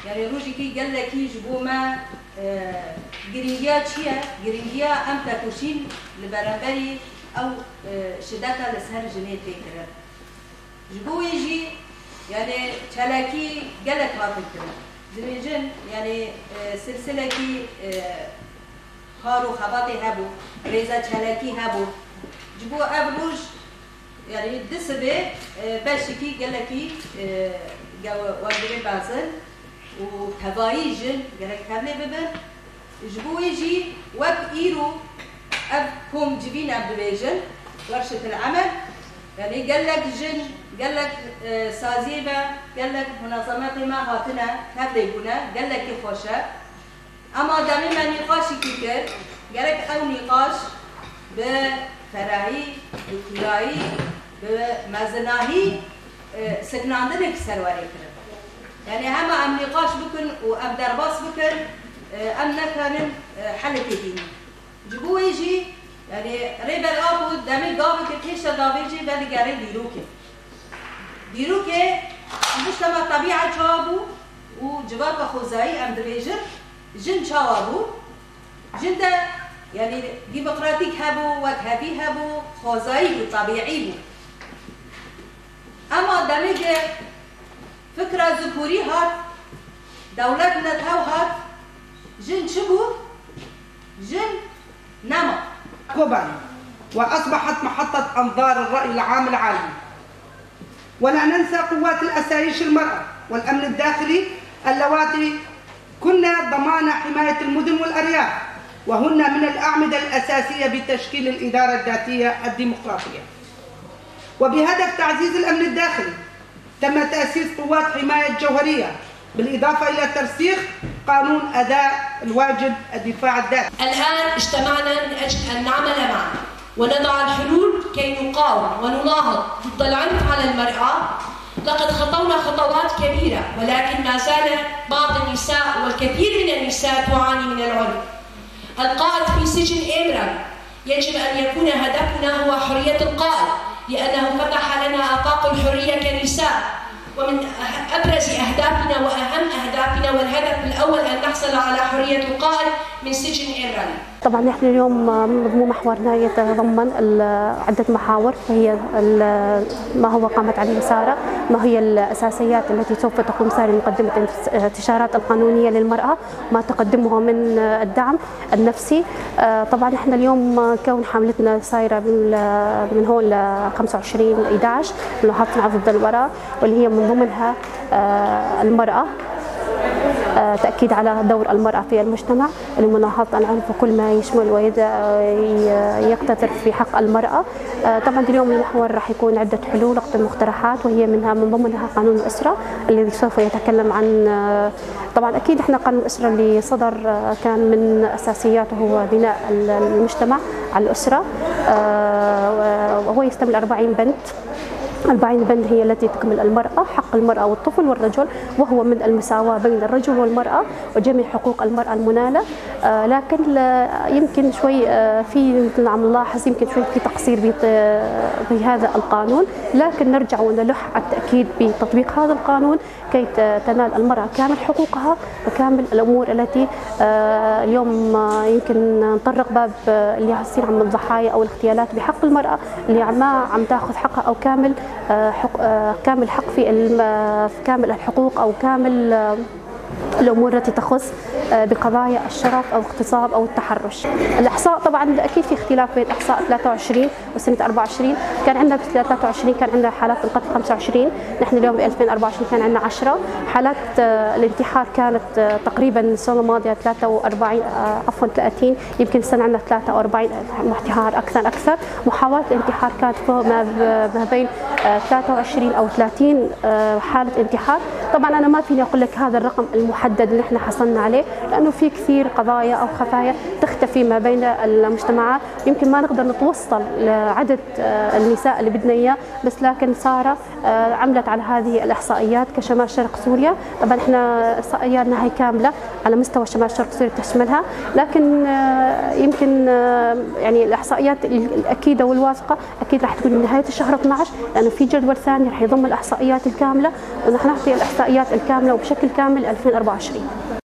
Yani rojekî gelekî ji bo me girîngiya çi ye? Girîngiya em tekoşîn li beramberî ew şiddeta li ser jinê tê kirin. Ji bo wê jî yani çalakî gelek hatin kirin. Dibêjin yani silsilekî kar û xebatê hebû, rêza çalakî hebû. Ji bo ev roj yani di sibê beşekî gelekî werdibê mezin û tevayî jin gelek tevlê bibin. Ji bo wê jî wek îro ev kom civîn em dibêjin werşetil emel yani gelek jin, gelek saziyê me, gelek munazametê me hatine tevlê bûne, gelekî xweş e. Ama demê me nîqaşekî kir, gerek ew nîqaş bi ferahî, bi kûrayî, bi mezinahî seknandinek serwerê kirin. Yani hema em nîqaş bikin û em derbas bikin, em nekarin helekê bînin. Ji bo wê jî yani Rêber Apo demê gaveke pêşe davêjê vedigerê dîrokê. Dîrokê mujtema tebîa çawa bû û civaka xwezayî em dibêjin jin çawa bû. Jin de yani demokratîk hebû, wekhevî hebû, xwezayî bû, tebîî bû. Ema demê fikra zikûrî hat, dewlet netew hat, jin çi bû? Jin nema. كوباني وأصبحت محطة أنظار الرأي العام العالمي. ولا ننسى قوات الأسايش المرأة والأمن الداخلي اللواتي كنا ضمان حماية المدن والأرياف، وهن من الأعمدة الأساسية بتشكيل الإدارة الذاتية الديمقراطية. وبهدف تعزيز الأمن الداخلي تم تأسيس قوات حماية جوهرية، بالإضافة إلى ترسيخ قانون أداء الواجب الدفاع الذاتي. الآن اجتمعنا من أجل أن نعمل معا ونضع الحلول كي نقاوم ونناهض ضد العنف على المرأة. لقد خطونا خطوات كبيرة، ولكن ما زال بعض النساء والكثير من النساء تعاني من العنف. القائد في سجن إمرالي يجب أن يكون هدفنا هو حرية القائد، لأنه فتح لنا آفاق الحرية كنساء. ومن أبرز أهدافنا وأهم أهدافنا والهدف الأول أن نحصل على حرية القائد من سجن إمرالي. طبعا نحن اليوم محورنا يتضمن عدة محاور، وهي ما هو قامت عليه سارة، ما هي الأساسيات التي سوف تقوم سارة مقدمة الاستشارات القانونية للمرأة، ما تقدمه من الدعم النفسي. طبعا نحن اليوم كون حملتنا سايرة من هون ل 25/11 مناهضة ضد المرأة، واللي هي من ضمنها المرأة، تأكيد على دور المرأة في المجتمع، المناهضة العنف وكل ما يشمل ويقتدر في حق المرأة. طبعا اليوم المحور راح يكون عدة حلول مقترحات، وهي منها من ضمنها قانون الأسرة الذي سوف يتكلم عن، طبعا أكيد احنا قانون الأسرة اللي صدر كان من أساسياته هو بناء المجتمع على الأسرة، وهو يستمل 40 بند. 40 بند هي التي تكمل المرأة، حق المرأة والطفل والرجل، وهو من المساواة بين الرجل والمرأة وجميع حقوق المرأة المنالة. لكن يمكن شوي في مثل عم نلاحظ يمكن شوي في تقصير بهذا القانون، لكن نرجع ونلح على التأكيد بتطبيق هذا القانون كي تنال المرأة كامل حقوقها وكامل الأمور التي اليوم يمكن نطرق باب اللي يصير عم الضحايا أو الاغتيالات بحق المرأة اللي ما عم تاخذ حقها أو كامل كامل حق في كامل الحقوق أو كامل الأمور التي تخص بقضايا الشرف أو اغتصاب أو التحرش. الإحصاء طبعا أكيد في اختلاف بين إحصاء 23 وسنة 24، كان عندنا ب 23 كان عندنا حالات القتل 25، نحن اليوم ب 2024 كان عندنا 10 حالات. الانتحار كانت تقريبا السنة الماضية 43 عفوا 30، يمكن السنة عندنا 43 انتحار أكثر. محاولات الانتحار كانت فوق ما بين 23 أو 30 حالة انتحار. طبعا أنا ما فيني أقول لك هذا الرقم المحدد اللي احنا حصلنا عليه، لأنه في كثير قضايا أو خفايا تختفي ما بين المجتمعات، يمكن ما نقدر نتوصل لعدد النساء اللي بدنا إياه، بس لكن سارة عملت على هذه الإحصائيات كشمال شرق سوريا. طبعا احنا إحصائياتنا هي كاملة على مستوى شمال شرق سوريا تشملها، لكن يمكن يعني الإحصائيات الأكيدة والواثقة أكيد راح تكون بنهاية الشهر 12، لأنه في جدول ثاني راح يضم الإحصائيات الكاملة، ونحن نعطي الإحصائيات الإحصائيات الكاملة وبشكل كامل 2024.